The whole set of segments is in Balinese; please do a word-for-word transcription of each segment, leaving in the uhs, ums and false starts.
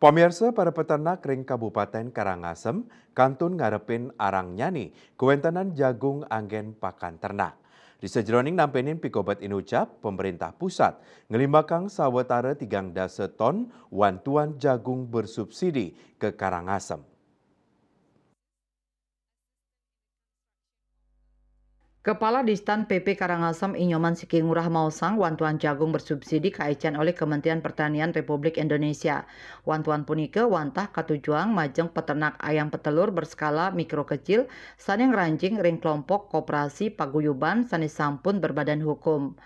Pamirsa, para peternak ring Kabupaten Karangasem kantun ngarepin arang nyani kawéntenan jagung anggén pakan ternak. Ri sajeroning nampenin pikobet inucap, pemerintah pusat nglimbakang sawetara tigang dasa ton wantuan jagung bersubsidi ka Karangasem. Kepala Distan P P Karangasem I Nyoman Siki Ngurah maosang wantuan jagung bersubsidi kaicén olih Kementerian Pertanian Republik Indonesia. Wantuan punika wantah katujuang majeng peternak ayam petelur berskala mikro kecil sané ngranjing ring kelompok koperasi paguyuban sané sampun berbadan hukum.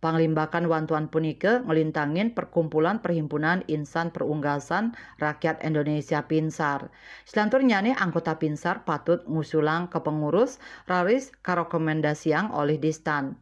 Panglimbakan wantuan punika nglintangin Perkumpulan Perhimpunan Insan Perunggasan Rakyat Indonesia Pinsar. Salanturnyané anggota Pinsar patut ngusulang ka pengurus raris karekomendasiang olih Distan.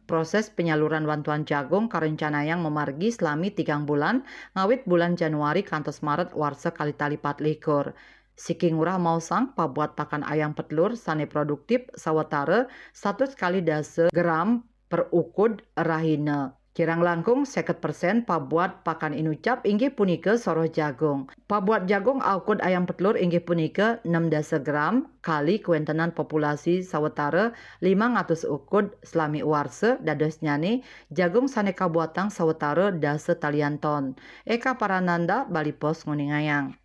Proses penyaluran wantuan jagung karencanayang mamargi salami tigang bulan, ngawit bulan Januari kantos Maret warsa kalih tali patlikur. Siki Ngurah maosang pabuat pakan ayam petelur sané produktif sawetara satus kalih dasa gram per ukud rahina. Kirang langkung seket persen pabuat pakan inucap inggih punika soroh jagung. Pabuat jagung aukud ayam petelur inggih punika enam dasa gram kali kawéntenan populasi sawetara limang atus ukud salami warsa, dadosnyané jagung sané kabuatang sawetara dasa talian ton. Eka Parananda, Bali Post, nguningayang.